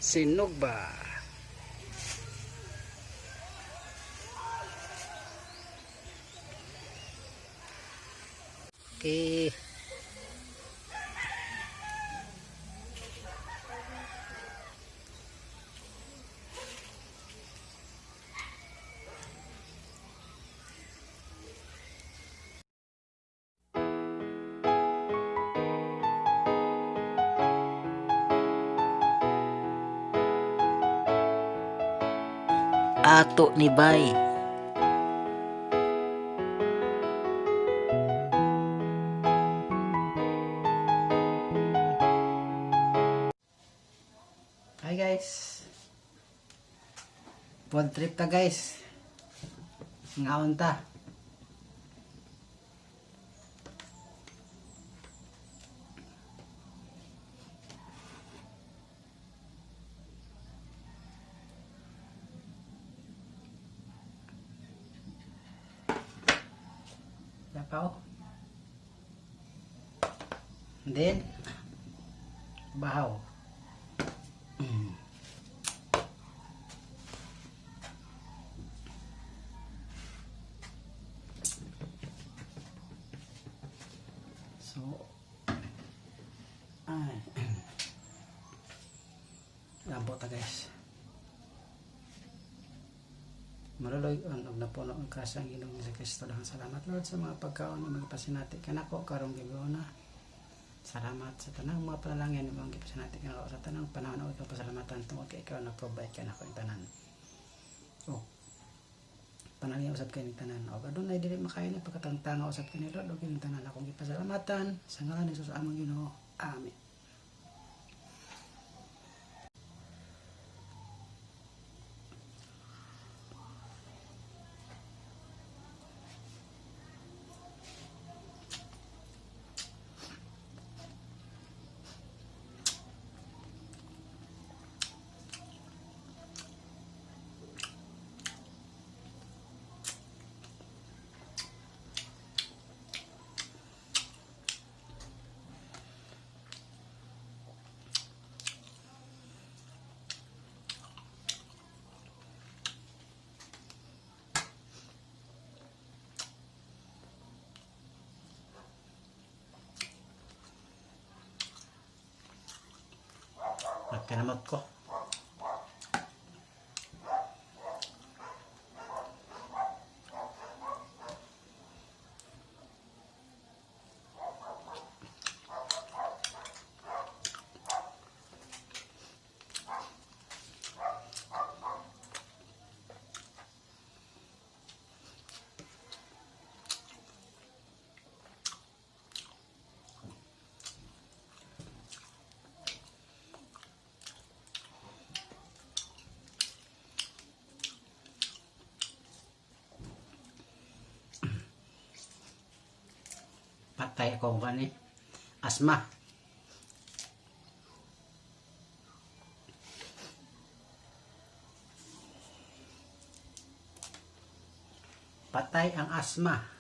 Sinugba. Okay. Ato ni Bay. Hi guys. Food trip ta, guys. Ngaon ta. Lapaw. And then, bahaw. So, ay, lambot ta, guys. Maluloy on og napuno ang grasya ang Ginoong sa Kristo. Daghang salamat, Lord, sa mga pagkaon nga magapasinati kanako karong gabiona. Salamat sa tanang mga panalangin imong gipasinati kanako sa tanang panahon ako ikaw pasalamatan tungod kay ikaw nag-provide kanako ing tanan. O panalangin usab kay ning tanan. Og adunay dili makain pagkatangtanga usab kini, Lord, og kining tanan akong gipasalamatan sa ngalan ni Jesus among Ginoo. Amen. At kanamot ko. Patay ako kani. Asma. Patay ang asma.